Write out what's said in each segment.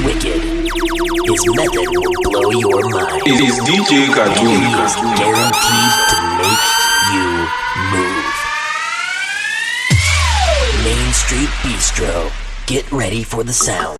wicked. His method will blow your mind. It is DJ Cartoon. He is guaranteed to make you move. Main Street Bistro. Get ready for the sound.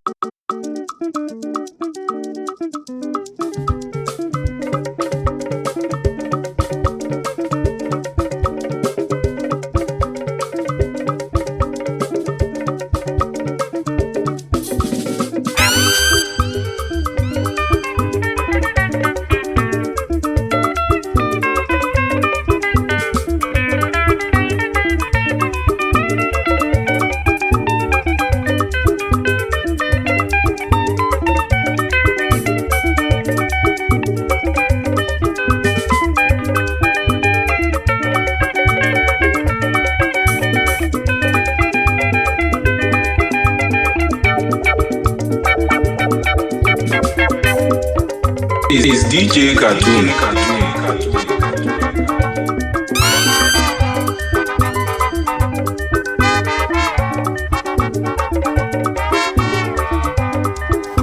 It is DJ Cartoon.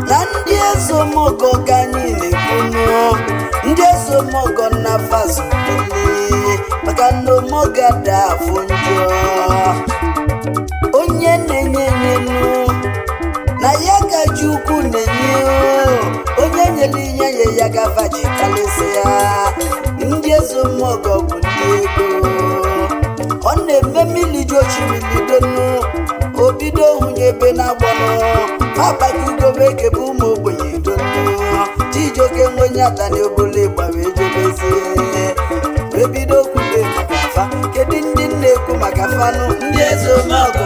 Na ndị ezomogo ka anyị na-ekwunu, ndị ezomogo na fazobili maka na omoga da afụ njọ. Onye na-enye enyenu na ya ka ji ukwu na-enye o. Onye nyere ihe nye ya gafaji karịsịa. Ndị ezomogo bụ ndị ego. Ọ na-eme mmiri ju osimiri donu, obido hunye ebe na-agbọnụ akpajugobe ekebe ụmụ ogbenye donu. Chijioke nwenye atani obolo ịgba wee jebezie, wee bido kwube maka fa. Kedu ndị na-ekwu maka fanụ? Ndị ezomogo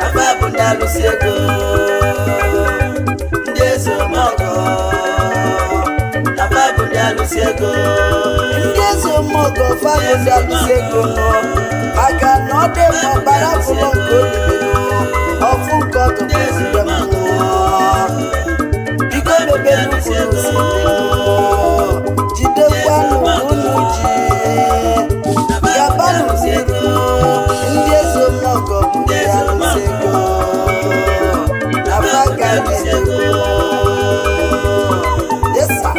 afa bụ ndị alụsị ego. Ndị ezomogo afa bụ ndị alụsị ego. Ndị ezomogo fa bụ ndị alụsị ego nọ, maka na ọ dị mma ọbara fụlọ nke olulu ọfụ nke ọtụtụ ndị mmụọ. Biko mebe nnukwu si jidekwanụ unu ji gabanụ n'iru. Ndị ezomogo bụ ndị alụsị ego na fa ka anyị na-ekwu. Yes, sir.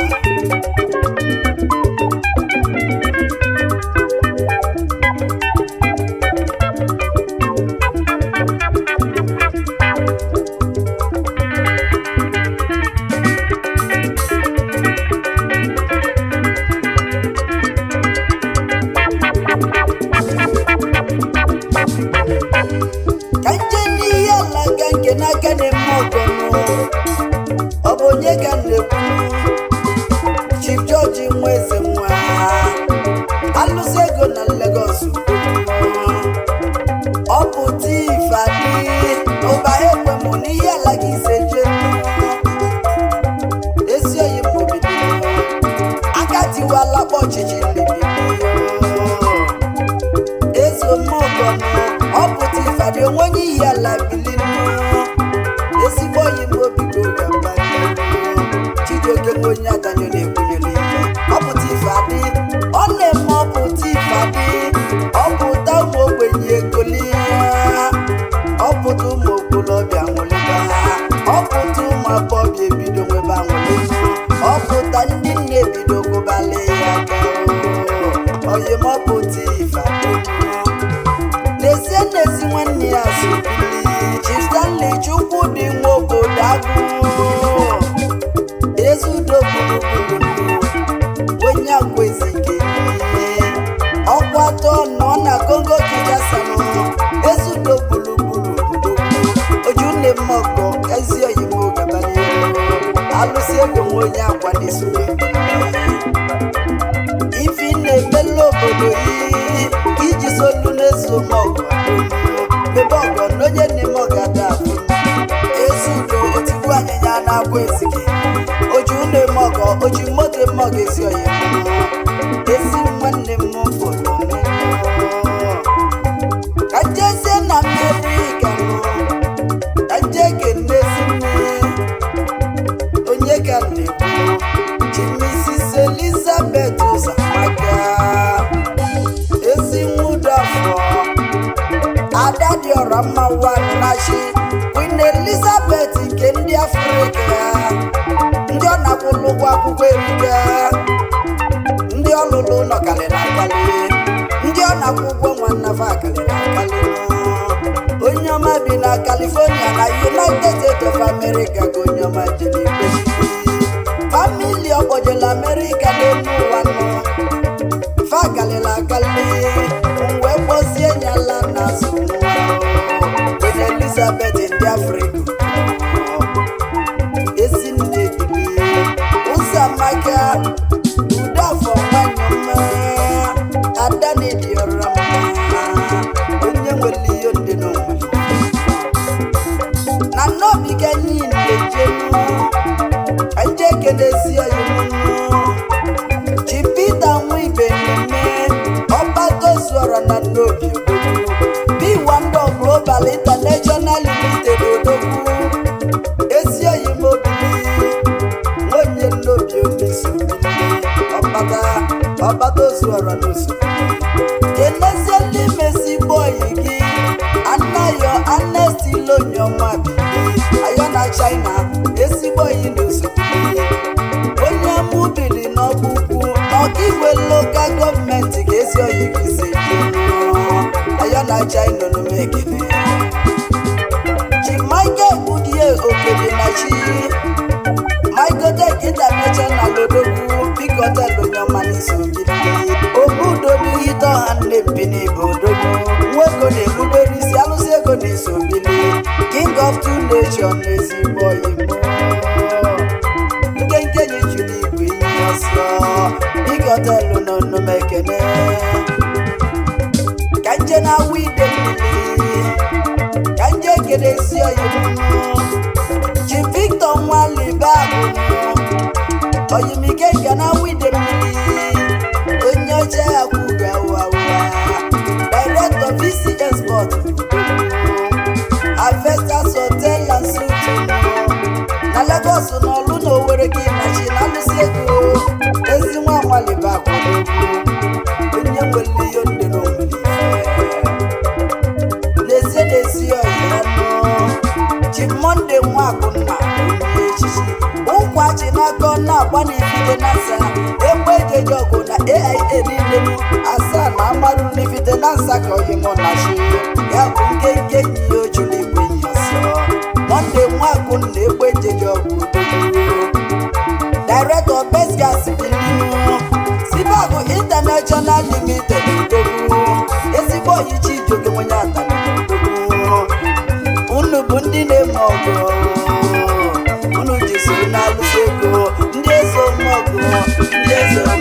Ka nje n'ihe ala ka nke n'aka na-eme ọgọnụ. Ọ bụ onye ka m na-ekwu? Chief George nwa eze nwa alụsị ego na Lagos. Ọ bụ tifadi ụba ekwe m n'ihe ala gị ise je ezi oyi m obido aka tiwala kpọ ọchịchị mbibi eze omeọgọnụ. Ọ pụta ifeadị onwe onye iyi ala bilinu ezigbo oyi m obigo gaba. Chijioke nwe onye adanyo na-ekwunyere ihe. Ọ pụta ifeadị ọ na-eme. Ọ pụta ifeadị ọ pụta ụmụ ogbenye egoli ya. Ọ pụta ụmụ okorobịa nwụlịba ha. Ọ pụta ụmụ agbọghọbịa ebido nwebe anwụlị. Ọ pụta ndị nne ebido gụbalị ya aka. Oyi m ọ pụta ifeadị n'ezie n'ezi nwanne ya sobili Chief Stanley Chukwudị nwa obodo agụ ezudo gburugburu onye akwezike ọkwa atọ nọ na Congo Kinshasa. Ezudo gburugburu oju nne mmọkọ ezi oyimo gabanye alụsị ego nwa onye akwa na-eso ife ị na-emela obodo yi iji solu n'ezo ọgụ mebe ọgọ na onye na-eme ọgada afụ. Ezudo otigbu anyịnya na-agwa ezike oji ụlọ eme ọgọ oji moto eme ọgọ ezi oyi ezi nwanne m fọrọ ka njezie na mmeri ka mụ ka nje kenezi nne onye ka m na-ekwu. Chimisis Elizabeth Ụzọamaka ezi nwụdo afọ ada dị ọra mma. Nwa na chi Queen Elizabeth nke ndị Afrịka ndị ọ na-akwụrụ ụgwọ akwụkwọ erika ndị ọlụlụ nọ karịrị akarị ndị ọ na-akwụ ụgwọ nwannafa karịrị akarị. Onye ọma bi na California na United States of America ka onye ọma jere ikpe famili ọkpọjela America n'elu ụwa nọ fa karịrị akarị wee kpọzie nyala n'azụ nwa Queen Elizabeth ndị Afrịka ezinne bili Ụzọamaka Udafọ nwanyị ọma ada na-ebiọra mma onye nwere ihe ndị n'onwere na nnobiga niile jenu nje kenesi oyimunu Chi Peter Nwibe na-eme ọba tozuọra na nnobi B1 Global International Limited odogwu ezi oyimobili onye nnobi omesobili ọkpata ọkpata ozuọra n'oso kenezie n'imezi bọyị gị anayo anestilonya bili ayo na China ezigbo oyi n'osobili onye amụbili n'ọkpụkpụ n'ọkaigwe lokal gọọmenti ga-esi oyi gị si ayo na China numekene Chi Michael Budie Okede na chi Michael Tech International odogwu biko telonyọma n'isobili obudo n'ihite ọha nne mpini bụ odogwu nwa ego na-erubere isi alụsị ego na-esobili King of Two Nation ezigbo oyi nkenke ji juru igwe ihe ọsọ biko telu n'onumekene ka nje na-awụ ide mmiri ka nje ekele si oyi Chi Victor Nwalibe abụ oyimike ga na awụ ide mmiri onye ọcha akwụga ụwa director VCS Sport Avestas Hotel and Suites na Lagos na Ọlụ na Owerri ka ịnachi na alụsị ego ezi nwa Nwalibe akwụdogwu onye nwere ihe ndị na onwere ife n'ezie n'ezi ọyị ya nọ Chi Monday Nwakụnna onye echichi ụkwa chi n'aka ọ na-agba n'ifite na nsa egbe ejeje ọgụ na AIA niile m asaa na amarụ n'ifite na nsa ka oyi mụ na chi ya bụ nkenke enyi ya ochu na igwe enyi ọsọ Monday Nwakụnna egbe ejeje ọgụ odogwu Director Best Gas Bilinu Sibagụ International Limited odogwu ezigbo oyi Chijioke nwenye atani odogwu unu bụ ndị na-eme ọgụ unu ji soro na-alụsị ego ndị eze ọgụ ndị eze ọgụ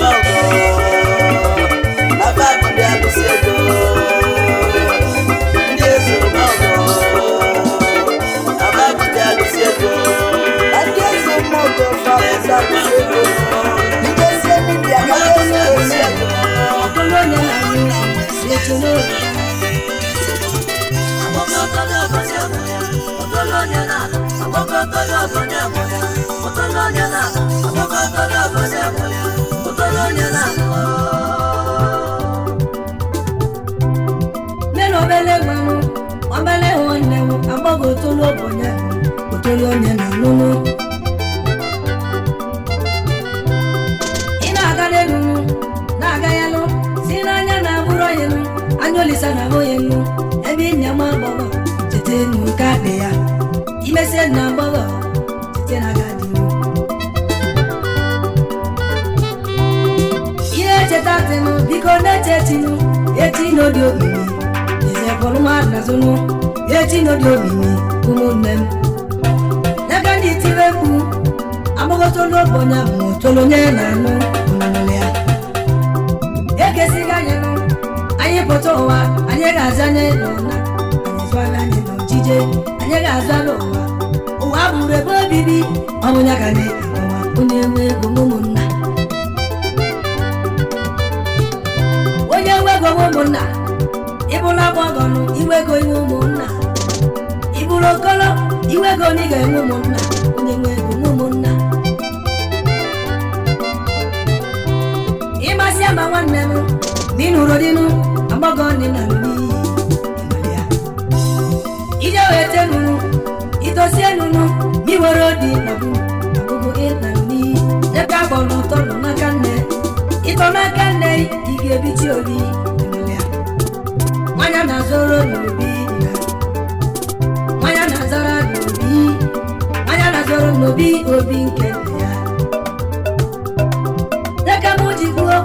na babụ ndị alụsị ego Ndị eze ọgọ na babụ ndị alụsị ego. Na ndị eze ọgụ fa bụ ndị alụsị ego ndị eze ndị aga eze ezi ego. Nne obele nwe m obele nwanne m agbọghọ otolu obonya otolu onye na alụlụ ị na-aga n'elu na-aga ya lụ si n'anya na abụrụ onye nụ anya olisa na ahụ ya nụ ebe ịnya nwa agbọghọ cheta enu nke akpị ya imesie na agbọghọ cheta na aga dị ihe echeta tịnụ biko na-eche tinụ echi n'obi omimi izebụrụ nwa nazụnụ echi n'obi omimi ụmụnne m n'aka ndị tiri mkpu agbagotolu ogbenye ma otolu onye na-anụ onunu ya ekesighị anyị nụ anyị pụta ụwa anyị ga-aza anyị n'ụna anyị zụala anyị n'ojije anyị ga-aza n'ụwa ụwa bụrụ ebe obibi ọmụnya ka anyị ụwa onye nwe ego ụmụnna onye nwe ego ụmụnna ịbụrụ agbọgọnụ iwe ego inwe ụmụnna ịbụrụ okolo iwe ego na ị ga-enwe ụmụnna onye nwe ego nwe ụmụnna ịmasị ama nwanne m na ịnụrụ dịnụ agbọgọ dị na n'iyi ije wee tenụ Itosi enunu miwere odi na bụ abụbụ ịna nni ebe agbọrọ ụtọ nọ n'aka nne ịtọ n'aka nne ị ga-ebichi obi ya. Nwanya na-azọrọ n'obi nna, nwanya na-azọrọ n'obi, nwanya na-azọrọ n'obi obi nke nne ya. Dịka m ji kwuo,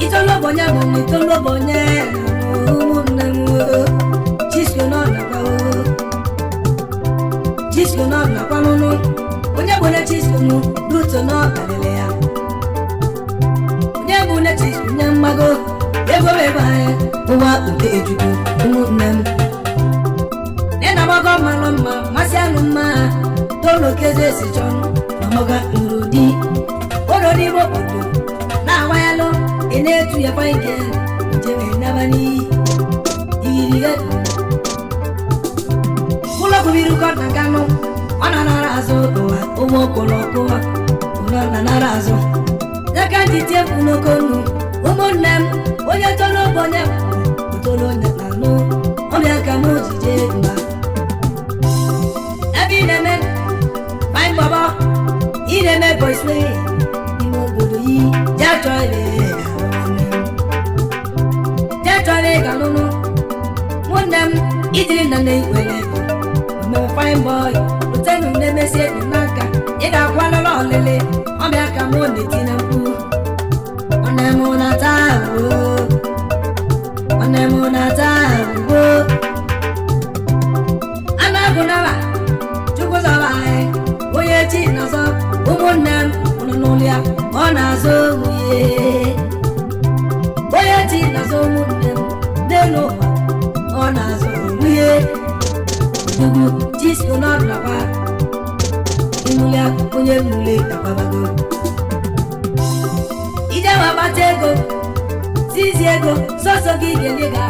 itolobonye bụ na itolobonye na ụmụnne m Chisco nọ nakwa Chisco nọ nakwa n'ụnụ onye bụ onye Chisco nụ Ruto nọ karịrị ya. Onye bụ onye Chisco nye mmago ego ebe anyị ụwa nke Ejukwu ụmụnne m. Nne na gbago mmanụ mma masị anụ mma tolo keze si chọnụ na mọga nụrụ di ụlọ n'ime obodo na-awanyalụ ị na-etu ya kwa ike njem naba n'iyi igirige ụlọ kwubiri ụkọ na kanụ ọ na-anara azụ ụwa ụmụ okporo ọkụwa ụlọ na-anara azụ n'aka ndị tie mkpu n'oke ọnụ ụmụnne m onye tolo bụ onye tolo onye na-anụ ọbịa ka m jije mba ebe ị na-eme fine bọbọ ị na-eme boys play n'ime obodo yi jee chọọ ebe jee chọrọ ịga lụrụ nwanne m ijiri nna na-ewere ego omeme fine boy rutenu na-emesi enyi n'aka ị ga-akwa lụrụ ọlịlị ọbịa ka mụ na-eti na mkpu nwanne m na-ata ahụhụ nwanne m na-ata ahụhụ a na-agụ naba Chukwu zọba anyị onye chi na-azọ ụmụnne m nọ n'ụlọ ya ọ na-azọ nwunye onye chi na-azọ ụmụnne m n'elu ụwa ọ na-azọ nwunye ugwu Chisco nọ nakwa ịmụlịa onye mmule akwabago ije wee gbata ego tizi ego sọsọ gị ga-enye ga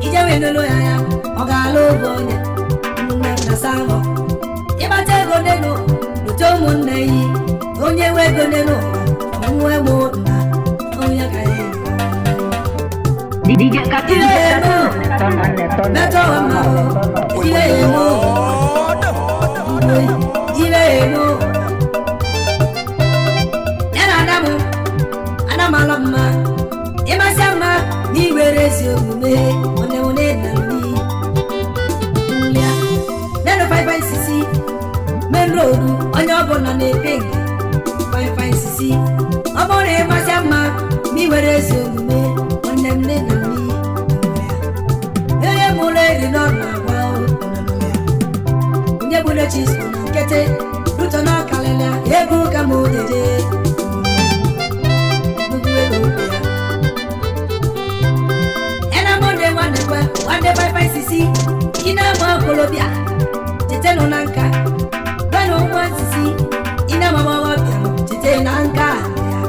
ije wee lolo ya ya ọ ga-alụ ụgwọ onye ụmụnne m na savọ ịgbata ego n'elu lute ụmụnne yi onye nwe ego n'elu ụwa onwe mụ nna onye ka ya DJ Cartoon, mẹtọ ọmọ ilé èmó ilé èmó nena adamu adamalọ mma ịmasị mma n'iwere ezi omume nwanne m nna m nlia nenu 556 main road onye ọbụla na-epe nke 556 ọ bụrụ na ịmasị mma n'iwere ezi omume nwanne m nne na m onye mụrụ eri nọ na-agwa onye gburu Chisco na nkịtị Ruto n'ọkalịla ego ka m jeje ena monde nwanne kwe nwanne 556 ị na-ama okolobịa chetenụ na nka gwanụ nwa nsisi ị na-ama agbọghọbịa chete na nka ya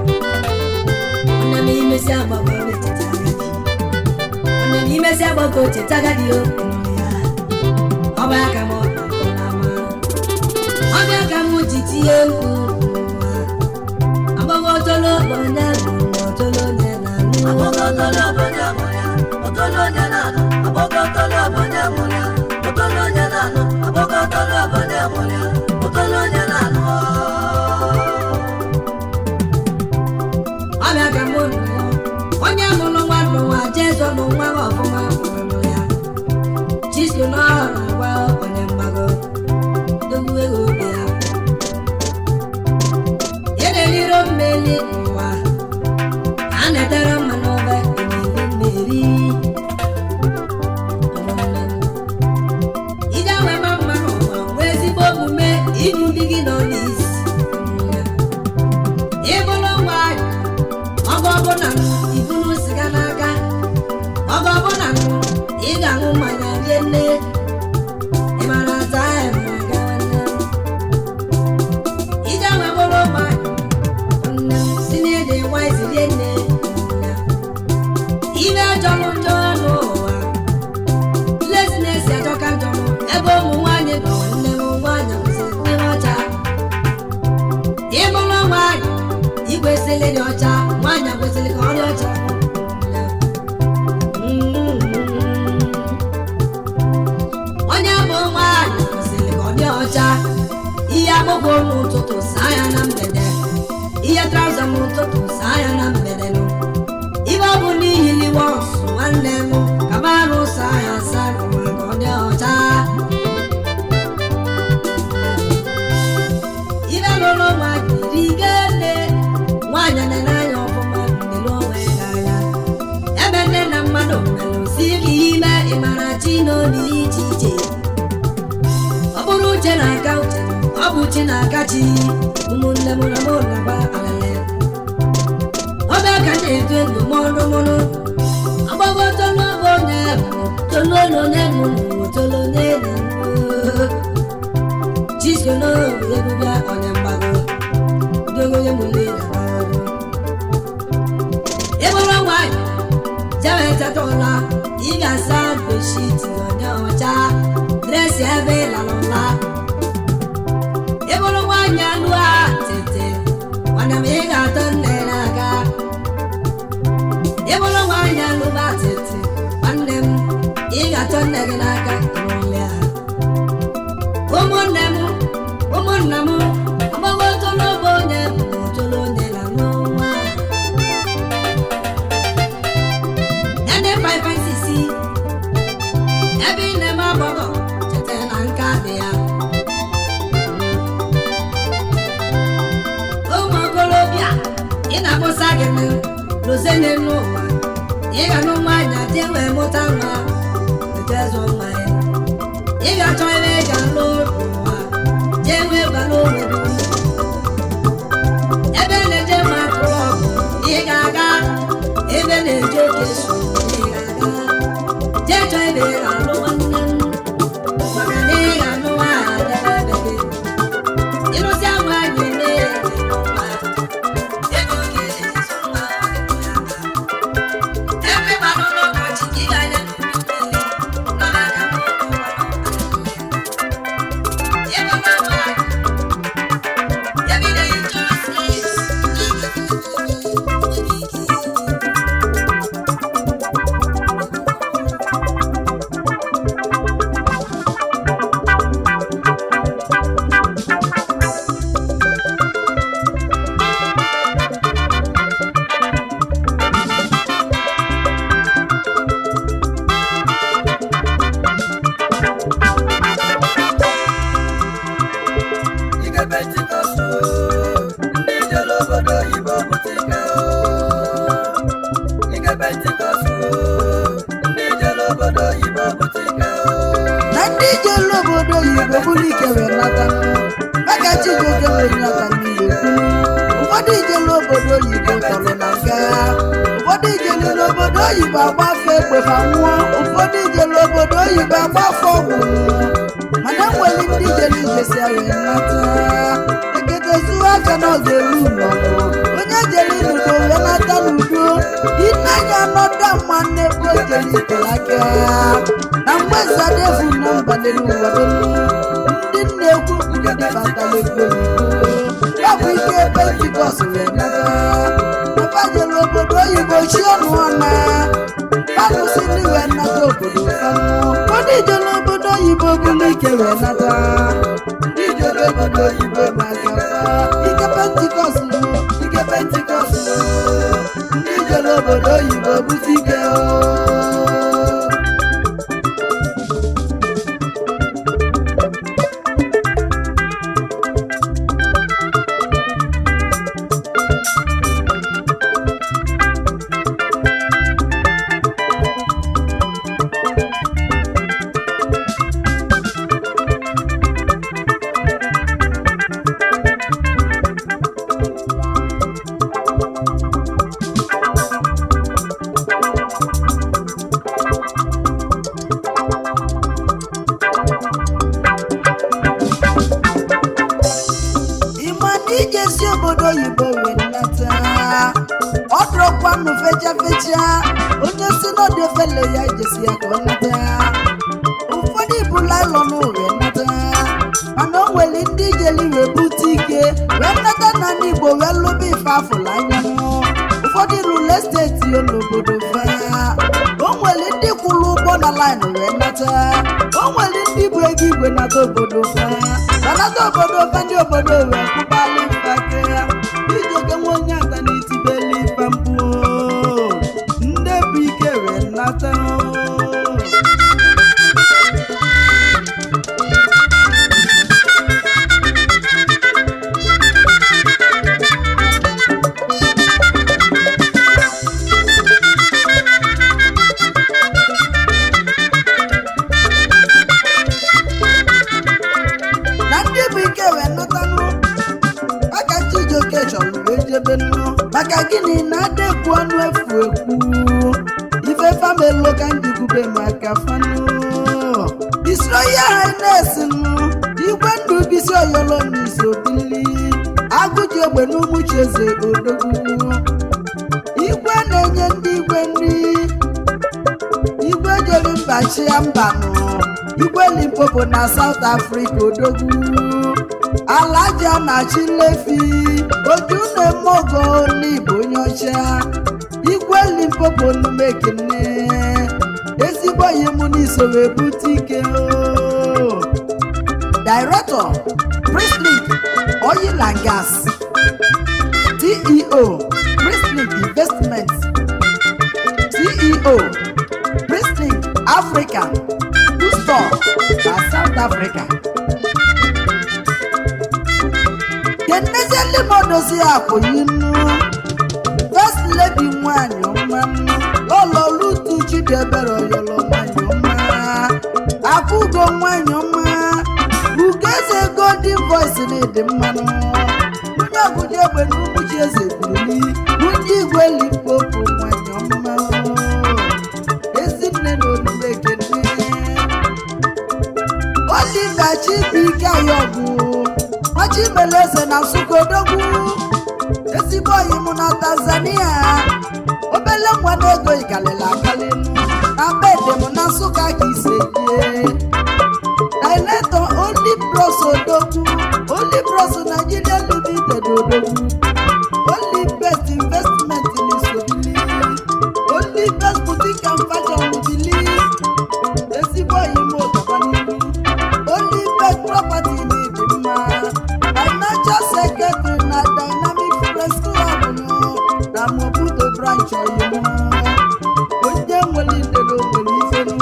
nwanne m imesi agbọghọ chete agadi nwanne m imesi agbọghọ chete agadi o ọba aka m ọbịa ka m ji tinye mkpu agbọghọ tolo onye tolo onye na-anụ ọbịa ka m nụ onye mụrụ nwa n'ụwa Jesu nụ nwa gị ọfụma mụrụ ya Chisco n'ọrụ na-agwa onye mgbago dogbu ego obi ya ya na-eliro mmeli n'ụwa a na-etere mma n'obe na-eli mmeri ije wee ma mma n'ụwa nwee ezigbo omume ịnụ di gị nọ n'isi ịbụrụ nwaanyị ọgọ ọbụla iburu siga n'aka ọgọ ọbụla ị ga-aṅụ mmanya rie nne ị mara taịm aga nwanne m ije wee bụrụ nwaanyị nne m si n'ịdị nwayị rie nne ime jọrọ njọ n'ụwa lezinesi ajọka njọ ebe ụmụ nwaanyị nọ nne m nwaanyị bụzi ndị ọcha Akpụkpọ n'ụtụtụ, saa ya na mgbede. Ihe trouser n'ụtụtụ, saa ya na mgbede nụ. Ibe ọ bụ n'ihi wọnsụ, nwanne m, kabarụ saa ya asa n'ụwa ka ọ dị ọcha. Ibe lụrụ nwaanyị iri nne, nwaanyị na-anya ọfụma mmiri onwe n'anya. Ebe nne na mmadụ melụ si gị ime ịmara chi n'obi iche iche. Ọ bụrụ uche na-aka uche, ọ bụ chi na-aka chi. Ụmụnne m na mụ na-agba alele. Ọbịa ka na-eto ndụmọdụ mụnụ. Agbago tolu bụ onye bụ tolu olu onye mụ tolu onye na Chisko n'obi ebubịa onye mgbago dogo onye mụle na mgbago. Ịbụrụ nwaanyị jewe teta ụla, ị ga-asa beshiti onye ọcha, dresị ebe ị lara ụla. Ịbụrụ nwaanyị anụ a tete, nwanne m, ị ga-atọ nne n'aka. Ịbụrụ nwaanyị alụba tete, nwanne m, ị ga-atọ nne gị n'aka ịnụlịa. Ụmụnne m, ụmụnna m, ọgbọgbọ tolo bụ onye bụ tolo onye na n'ọnwa ndị 556 ebe ị na-eme agbọghọ, cheta na nka dị ya. Ụmụ okorobịa, ị na-akpụsa gị lụzene n'ụwa, ị ga nụ nwaanyị jee wee mụta nwa, jee zụọ nwa ya. Ị ga-achọ ebe ị ga-alụ n'ụwa, jee wee bara onwe gị uru. Ebe na-eje ma klọb ị ga-aga, ebe na-eje oke so ị ga-aga, jee chọọ ebe ị ga-alụ, nwanne m, maka na ị ga-alụ nwaanyị debe ebe gị. Ịlụsịa nwaanyị na-enwe nwa ego ga-eji zụ nwa ya. Ebe gbalụ n'ọkọchị, ị ga-anya n'ubi mmiri nọ n'aka m ụlọ. Ebe na nwaanyị Ike Pentikọst, ndị jere obodo oyibo bute ike. Ike Pentikọst, ndị jere obodo oyibo bute ike. Na ndị jelu obodo oyibo buru ike wee nata, maka Chijioke wee nata mmiri ekwu. Ụfọdụ ijelu obodo oyibo tọrọ na nga, ụfọdụ ijelu n'obodo oyibo agbafe egbe fa nwụọ, ụfọdụ ijelu obodo oyibo agbafe ọgwụ nwụọ. Mana enwere ndị ijelu ijesi wee nata eketezuo aka na ọ ga-eru ụlọ. Onye jere n'udo wee nata n'udo, inenya nọda mma n'ebe o jere itere aka. Na mgbe zadevu na mba n'elu ụwa dum, ndị nna-ekwu ndị batara ego ya bụ ike Pentikọst wee nata. Papa jere obodo oyibo chi ọnụ ọna alụsị ndị wee nata obodo fanụ. Ụfọdụ ijere obodo oyibo bụrụ ike wee nata. Ndị jere obodo oyibo maka ike Pentikọst, Ike Pentikọst, ndị jere obodo oyibo bute ike. Ịma na ijesi obodo oyibo wee nata, ọ dụrọkwanụ fecha fecha. Onye si n'ọdị ofele ya ijesi ya ka ọ nata. Ụfọdụ bụ lailọn wee nata, mana o nwere ndị ijeli wee bute ike wee nata na ndị Igbo wee lụba ife afụla anya. Ụfọdụ rụle steeti yo n'obodo fa. O nwere ndị kwụrụ ụgwọ kwụọ na line wee nata. O nwere ndị bụ ego igwe nata obodo fa, banata obodo fa, ndị obodo wee kwụbalị mfake. Chijioke nwa onye ata na itibeli ife mkpu, ndị bụ ike wee nata. Na ndị bụ ike wee natanụ maka Chijioke chọrọ wee jebe nnu. Maka gịnị na adekwu ọnụ efu ekwu ife famelo ka njikwube maka fanụ. His Royal Highness nụ Igwe ndụ bisi oyolo n'isobili agụji egbe n'umucheze odogwu, igwe na-enye ndị igwe nri, igwe jere mba chia mbanụ, igwe Limpopo na South Africa, odogwu alaja na chilefi oju na-eme ọgọ n'Igbo onye ọcha, igwe Limpopo numekene, ezigbo oyi mụ n'iso wee bute ike o. Director, Priestlink Oil and Gas, CEO, Priestlink Investments, CEO, Priestlink Africa Store na South Africa. Kenezieli m odozi akwụyinu First Lady nwanyị ọma, Lọlọ Lutu Chidiebere Oyolo nwanyị ọma, Akụgo nwanyị ọma, Ugeze Golden Voice na ịdị mmanụ, nwunye ọgụji egbe na Umuchi eze buruli, nwunye igwe Limpopo nwanyị ọma, ezinne na olume ekene. Oliver Chibuike Ayọbụ Nwachimeleze na Nsụka odogwu, ezigbo oyi mụ na Tanzania, obele nwa na ego ikalili akali na bede m na Nsụka ka ise jie. Director, Only Bros odogwu, Only Bros Nigeria Limited odogwu, Only Best Investment n'isobili, Only Best Boutique and Fashion bili, ezigbo oyi m ụtọba n'ihu, Only Best Property n'ịdị mma, Financial Secretary na Dynamic Press Club nụ na Maputo branch, oyi m onye nwere ndere nwere ifenu,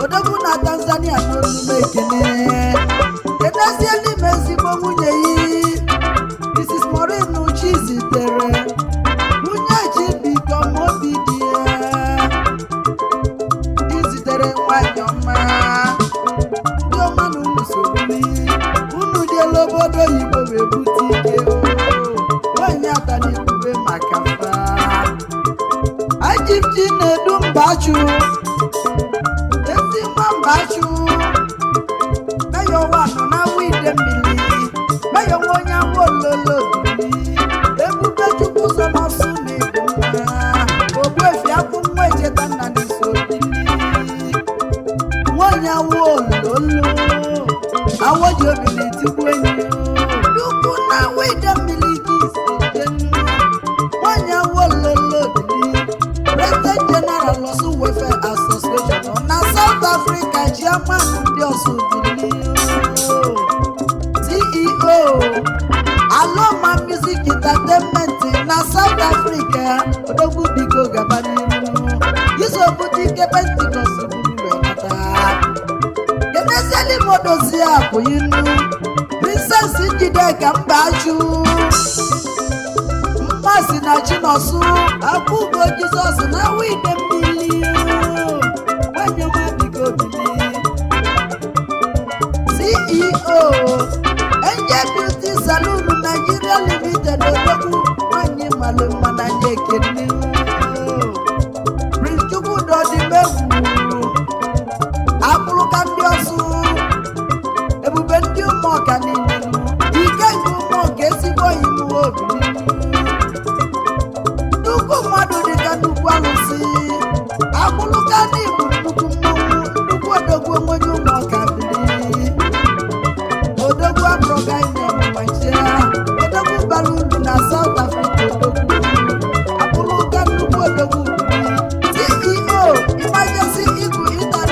odogwu na Tanzania n'olume ekene. Kenezie n'ime ezigbo nwunye yi, Mrs. Maureen Chizitere, nwunye Chibiko Mobi dị ya izitere nwanyị ọma. Ndị ọma na unu sogbuli unu jela obodo oyibo wee bute ike o. Nwanyị atana ikwube maka fa ajiji na-edu mbachu, ezi nwa mbachu, meyo wanụ na wide mmiri, meyo nwa onye awa ololo bili, ebube chukwu so n'ọsụ na ịdị mma, ogbuefi akwụ nwa echeta nna n'iso bili, nwanyị awa ololo awọ ji obi na-etigbu enyi nnukwu na wide mmiri ka isi jenu, nwanyị awa ololo bili, President General Osun Welfare Association na South Africa, chairman ndị Ọsụ bili, CEO, Aloma Music Entertainment na South Africa, odogwu biko gaba n'ihu izobute ike Pentikọst buru wee nata. Kenezieli modozi akwụyinu Princess Njideka Mbachụ mmasị na Chinọsụ akwụgo Jizọs na wide mmiri, nwanyị ọma biko bili, CEO, Angel Beauty Saloon Nigeria Limited, odogwu nwanyị malụ mma na nye ekene. Prince Chukwudodimegwu akpụrụka ndị ọsụ, ebube ndị ụmụọka niile, ike nke ụmụọka, ezigbo oyi m obi, nnukwu mmadụ dịka nnukwu alụsị, akpụrụka n'igbu nnukwu mmanwụ, nnukwu odogwu onye ụmụọka bili, odogwu abụrụga ịnyamụmachia, odogwu bara uru na South Africa, odogwu akpụrụka nnukwu odogwu, CEO, Emergency Eagle.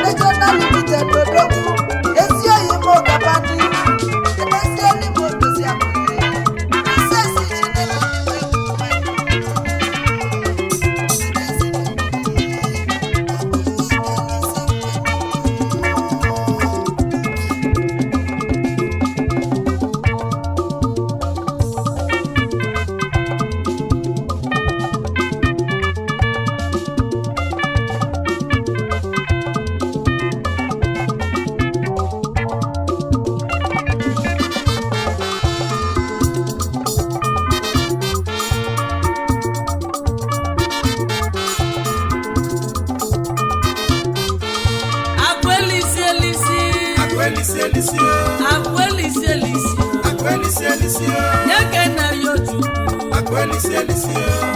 Nye ka nna ya Chukwu.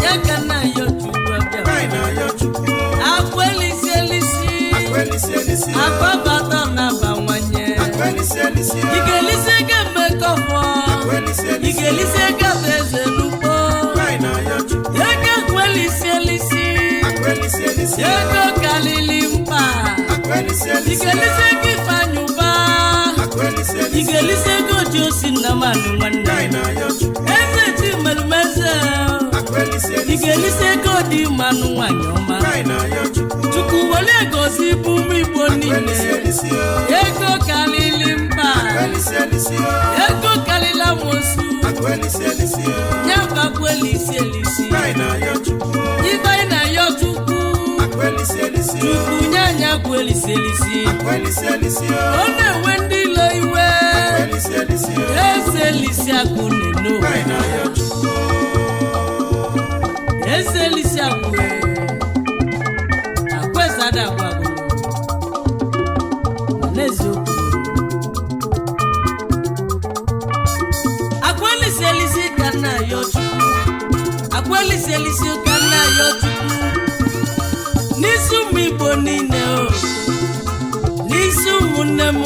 Nye ka nna ya Chukwu abịa. Akụ elisi elisi. Akụ na-abawanye. Ị ga-elisi ego mmekọfọ. Ị ga-elisi ego adaeze n'ugbo. Ego akụ elisi elisi. Ego kalili mkpa. Ị ga-elisi ego Ifeanyị Ụba. Ị ga-elisi ego ji osi Nnamani nwanne. Eze ji merumeze. Ị ga-elisi ego dị mmanụ nwanyị ọma. Chukwu were gosi bụ ụmụ Igbo niile. Ego karịrị mba. Ego karịrị amosu. Ya bakwa elisi elisi. Ife anyị na-ayọ Chukwu. Chukwu nye anyị akwa elisi elisi. Ọ na-enwe ndị ilo iwe. Eze elisi akụ neno. Eze elisi akụ. Akụ eze ada agwa agụ. Ma n'eziokwu. Akụ elisi elisi ka nna ya Chukwu. Akụ elisi elisi ka nna ya Chukwu. N'isi ụmụ Igbo niile o. N'isi ụmụnne m.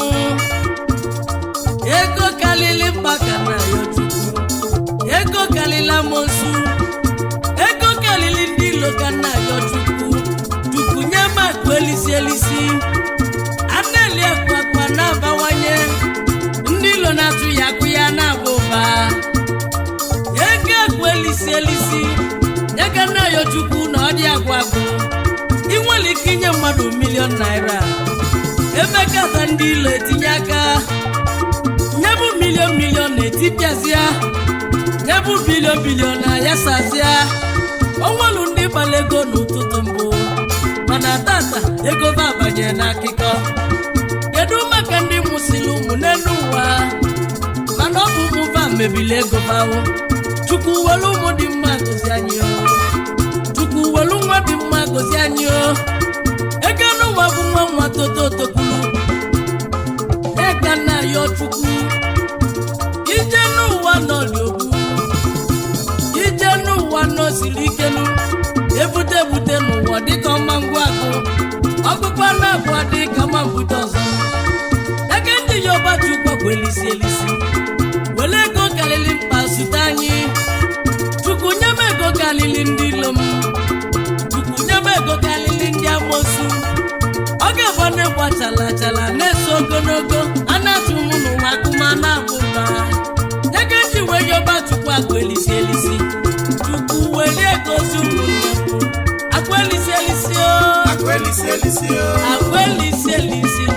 Ego karịrị mkpa ka nna ya Chukwu. Ego karịrị amosu. Ego karịrị ndị ilo ka nna ya Chukwu. Chukwu nye m akụ elisi elisi. Aneli akụ akwa na-abawanye. Ndị ilo na-atụ ya akụ ya na-aba ụba. Ego akụ elisi elisi. Nye ka nna ya Chukwu na ọ dị agwụ agwụ. Ị nwere ike inye mmadụ ₦1,000,000. Emekata ndị ilo etinye aka. Nyebụ million million na-etipịazịa. Nyebụ billion billion na yasazịa. Onwelu ndị gbara ego n'ụtụtụ mbụ. Mana tata ego ba abanye n'akụkọ. Kedu maka ndị mụsịrị ụmụ n'elu ụwa? Mana ọ bụ ụmụ va mebili ego bawo. Chukwu welu ụmụ dị mma gozi anyị o. Chukwu welu nwa dị mma gozi anyị o. Ego n'ụwa bụ nwa nwa toto tokwulu. Eka nna ya Chukwu. Ije n'ụwa nọ dị ogbu. Ije n'ụwa nọ siri ikelu. Ebute ebute n'ụwa dịka ọma ngwa akụ. Ọkpụkpọ na-abụọ dịka ọma mbute ọzọ. Eke ndị ya ọba Chukwu bụ elisi elisi. Were ego karịrị mkpa zute anyị. Chukwu nye m ego karịrị ndị ilo m. Chukwu nye m ego karịrị ndị amosu. Ọ ga-abụ ndị gba chala chala na-eso ogologo a na-atụ mụ n'ụwa akụma na-abụ ụba. Ego eji wee yọba Chukwu akụ elisi elisi. Chukwu were ego zi ụmụnne m. Akụ elisi elisi o. Akụ elisi elisi nụ.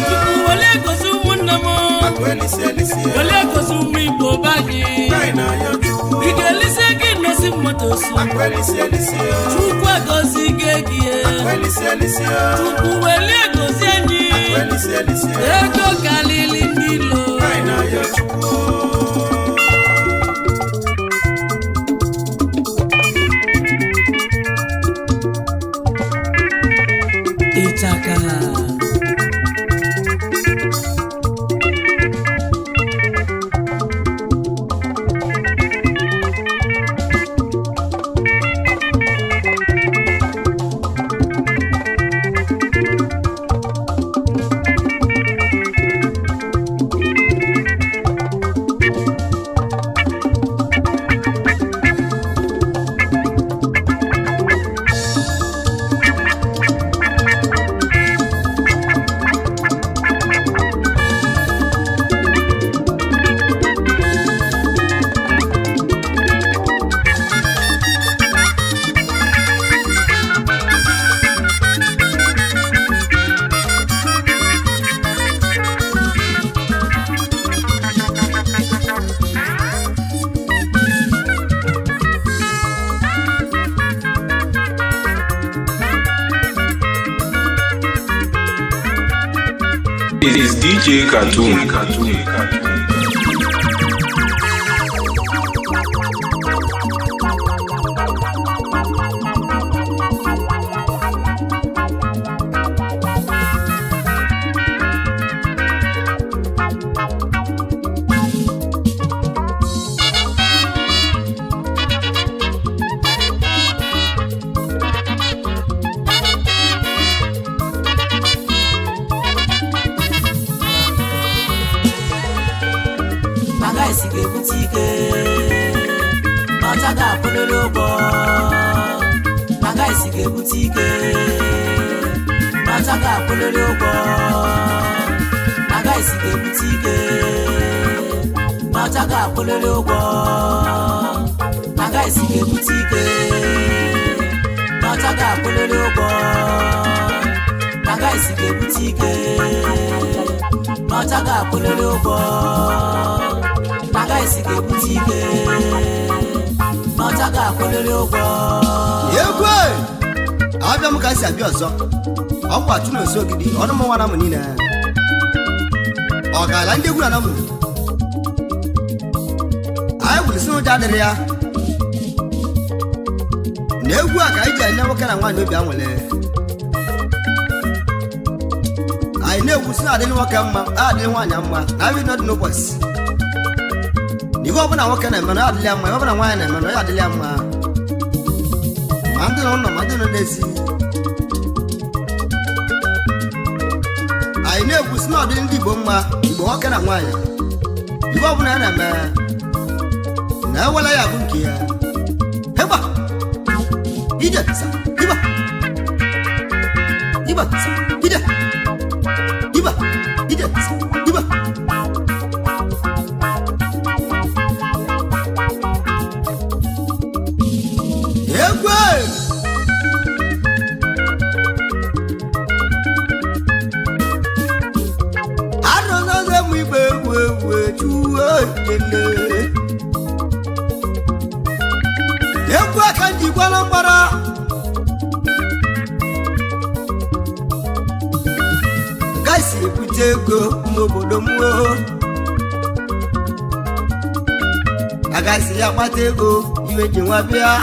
Chukwu were ego zi ụmụnne m. Were ego zi ụmụ Igbo be anyị. Ị ga-elisi ego ịnosi mmadụ osu. Chukwu agọzi gị gị. Chukwu were gozi anyị. Ego karịrị ndị ilo. Ịchaka. Is DJ Cartoon. Agaghịsi ga-ebute ike n'ọcha ga-akwụlịrị ụgwọ. Agaghịsi ga-ebute ike n'ọcha ga-akwụlịrị ụgwọ. Agaghịsi ga-ebute ike n'ọcha ga-akwụlịrị ụgwọ. Agaghịsi ga-ebute ike n'ọcha ga-akwụlịrị ụgwọ. Agaghịsi ga-ebute ike n'ọcha ga-akwụlịrị ụgwọ. Agaghịsi ga-ebute ike n'ọcha ga-akwụlịrị ụgwọ. Egwu abịa m ka si abịa ọzọ ọkwa chụnosi ogidi ọnụ mụnwa na mụ niile ọ gaala ndị egwu na mụ anyị gwuru si ụjọ adịrị ya na egwu a ka anyị ji enye nwoke na nwaanyị obi anwụle anyị na-egwu si na adịrị nwoke mma adịrị nwaanyị mma na abịa nọdị n'ụbọchị na ihe ọbụla nwoke na-eme na ya adịrị ya mma ihe ọbụla nwaanyị na-eme na ya adịrị ya mma ma ndị nọ n'ụlọ ma ndị nọ n'ezi anyị na-ekwu si na ọ dịrị ndị Igbo mma Igbo nwoke na nwaanyị Igbo ọbụla ya na-eme na ewela ya bụ nke ya ịgba ije sa ịgba ịgba sa ije ịgba ije sa ịgba egwu arụnọzọ mụ igbe egwu egwu echuo jele egwu aka njikwala mgbara gaisi ebute ego n'obodo m agaghịsi ya kpata ego iwe ji nwa bịa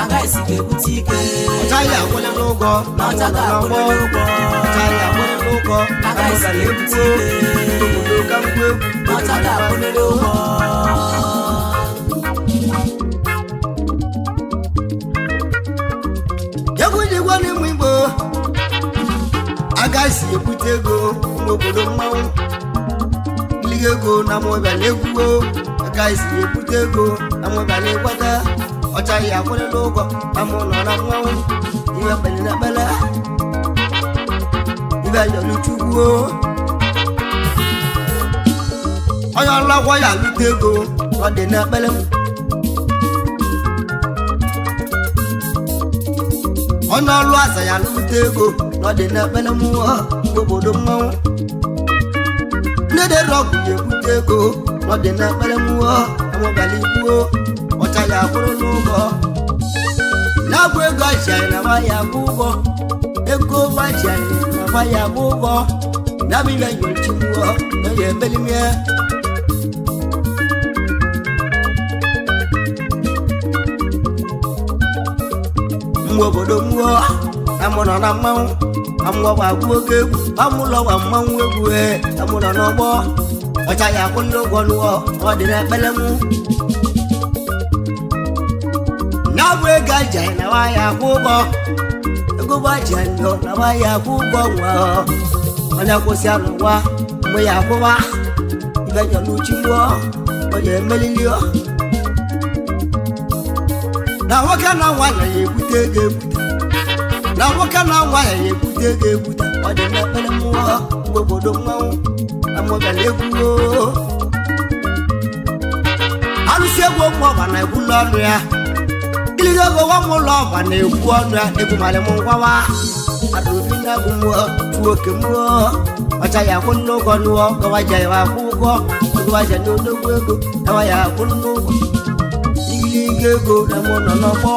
Agaghịsi ga-ebute ike ọchaghị akwụle n'ụgwọ na n'ọcha n'ọgbọ ga-akwụlịrị ụgwọ. ọchaghị akwụle n'ụgwọ na Agaghịsi mụgara ga-ebute egwu ike obodo ka ngwa egwu n'ọcha ga-akwụlịrị ụgwọ. Egwu jikwa n'ịmụ Igbo agaghịsi ebute ego n'obodo mmanwụ liga ego na mụbịala egwuo agaghịsi ebute ego na mụbịala ịgbata ọchaghị akwụle n'ụgwọ na mụ nọ na mmanwụ iwe kpere na ekpere ibe yọrọ onye ọlụgwọ ya alụta ego ọ dị n'ekpere onye ọlụ aza ya alụta ego ọ dị n'ekpere mmụọ obodo mmanwụ ndị dere ọgwụ ya ebute ego ọ dị n'ekpere mmụọ amụbala ikwuo ọcha ya akwụrụ n'ụgwọ na-abụ ego aji anyị na nwa ya akwụ ụgwọ ego gbaji anyị na nwa ya akwụ ụgwọ na-abụ ibe nyochi mmụọ na ya emelimie mgbe obodo mmụọ na mụ nọ na mmanwụ amụọ gwa agwụ oge egwu amụlọ gwa mmanwụ egwu ee amụ nọ n'ọgbọ ọcha ya akwụ ndị ụgwọ nụọ ọ dị n'ekpere mụ na-abụ ego aji anyị na nwaanyị akwụ ụgwọ ego gbaji anyị nọ na nwaanyị akwụ ụgwọ nwa onye kwụsị anụwa mgbe ya akwụwa ibe nyọ n'uchi mmụọ onye emelili ọ na nwoke na nwaanyị ya ebute ego ebute na nwoke na nwaanyị ya ebute ego ebute ọ dị n'ekpere mmụọ mgbe obodo mmanwụ na mụbịara egwu arụsị egwu ụmụ ọba na-ekwulu ọnụ ya gịlịga ego nwa m ụlọ ọba na-ekwu ọnụ ya egwu malị m ngwawa adụbi na egwu mmụọ tuo oke mmụọ ọcha ya akwụ n'ụgwọ nụọ gawa ja ya akwụ ụgwọ gawa ja n'odogwu ego gawa ya akwụ n'ụgwọ igiliga ego na mụ nọ n'ọgbọ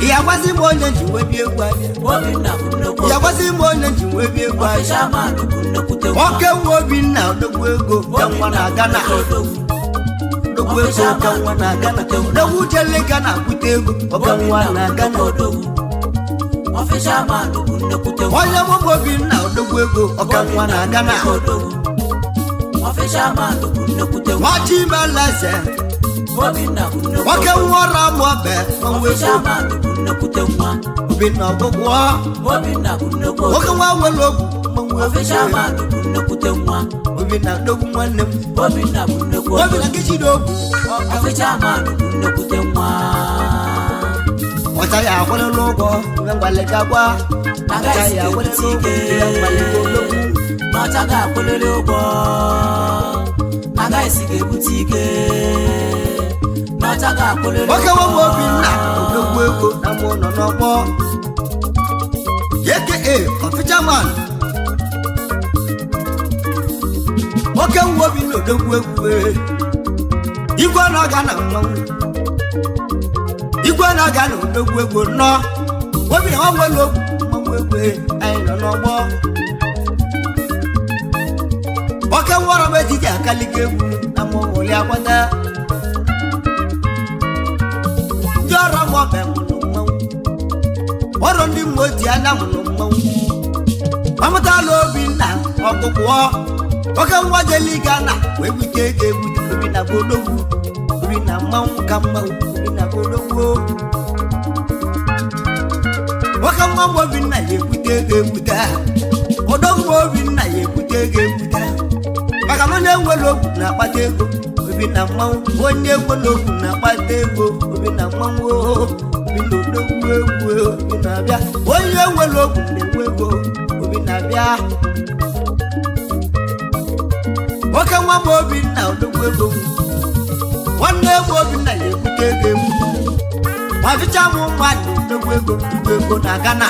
ya gwazi m onye nji wee bịa egwu abịa Obinna bụ nnukwu ya gwazi m onye nji wee bịa egwu abịa Ọfịsha man bụ nnukwute nwa. nwoke nwe Obinna odogwu ego ka nwa na Ghana odogwu ego ka nwa na Ghana odogwu jele Ghana bute ego ọka nwa na Ghana Ọfịsha man bụ nnukwute nwa. onye mụ bụ Obinna odogwu ego ọka nwa na Ghana Ọfịsha man bụ nnukwute nwa. nwa Chimeleze Obinna bụ nnukwu nwoke nwa ọra mụ ọbẹ nwa Ọfịsha ego man bụ nnekwute nwa. Obinna ọgwụgwọ. Obinna bụ nnekwu Nwoke nwa nwere ogwu mmanwụ Ọfịsha man bụ nnekwute nwa. Obinna odogwu nwanne m. Obinna bụ nnekwu Obinna nkechi ogwu. Ọfịsha man bụ nnekwute nwa. Ọcha ya akwụlụlụ ụgwọ ibe mgbalịga gwa. Ọcha ya akwụlụlụ ụgwọ ibe mgbalịga odogwu. N'ọcha ga-akwụlịrị ụgwọ. Agaghịsi ga-ebute ike. N'ọcha ga-akwụlịrị Nwoke nwa m Obinna odogwu ego na mụ nọ n'ọgbọ. Aka Ọfịcha man. Nwoke nwa Obinna odogwu egwu. Igwe na-aga na mmanwụ. Igwe na-aga na odogwu egwu nnọọ. Obinna nwa nwere ogwu mmanwụ egwu anyị nọ n'ọgbọ. Nwoke nwọrọ m ejiji akalike egwu na mụ nwụli akwata. Ndị ọrụ m ọbịa mụrụ mmanwụ. Ọrụ ndị mmụọ ji anya mụrụ mmanwụ. Amụtala Obinna ọkpụkpụọ. Nwoke nwa jeli Gana wee bute ego ebute. Obinna bụ odogwu. Obinna mmanwụ ka mmanwụ. Obinna bụ odogwu. Nwoke nwa m Obinna ya ebute ego ebute. Odogwu Obinna ya ebute ego ebute. Maka na onye nwere ogwu na-akpata ego. Obinna mmanwụ. Onye nwere ogwu na-akpata ego. Obinna mmanwụ. Obinna odogwu egwu. Obinna abịa. Onye nwere ogwu na-enwe ego. Obinna abịa. Nwoke nwa m Obinna odogwu ego. Nwanne m Obinna ya ebute ego ebute. Ọchịcha m mmadụ odogwu ego igwe ego na Ghana.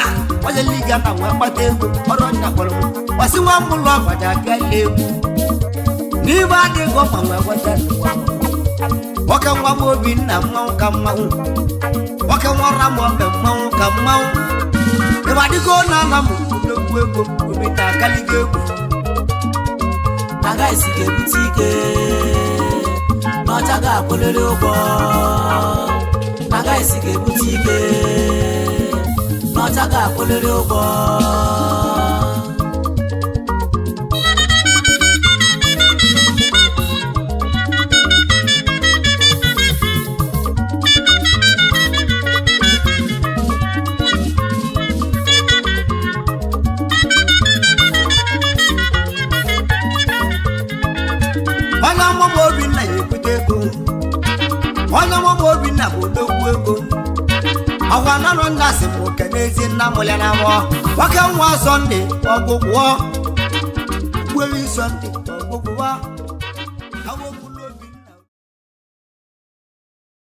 Ojeli Ghana wee kpata ego. Ọrụ nna kpọrọ m. Kwasị nwa m ụlọ ọgbaja abịa egwu. N'ibe adịghị ọma wee gweta n'ụwa. Nwoke nwa m Obinna mmanwụ ka mmanwụ. Nwoke nwa ọra m ọbẹ mmanwụ ka mmanwụ. Ịba adịgo na ana m odogwu ego. Obinna akaligo egwu. Agaghịsi ga-ebute ike. N'ọcha ga-akwụlịrị ụgwọ. Agaghịsi ga-ebute ike. N'ọcha ga-akwụlịrị ụgwọ. Onye amụma Obinna ya ebute ego. Onye amụma Obinna bụ odogwu ego. Ọkwa nanụ nna sị m oke n'ezi nna m ya na mụọ. Nwoke nwa Sọnde ọgwụgwọ. Gbuewi Sọnde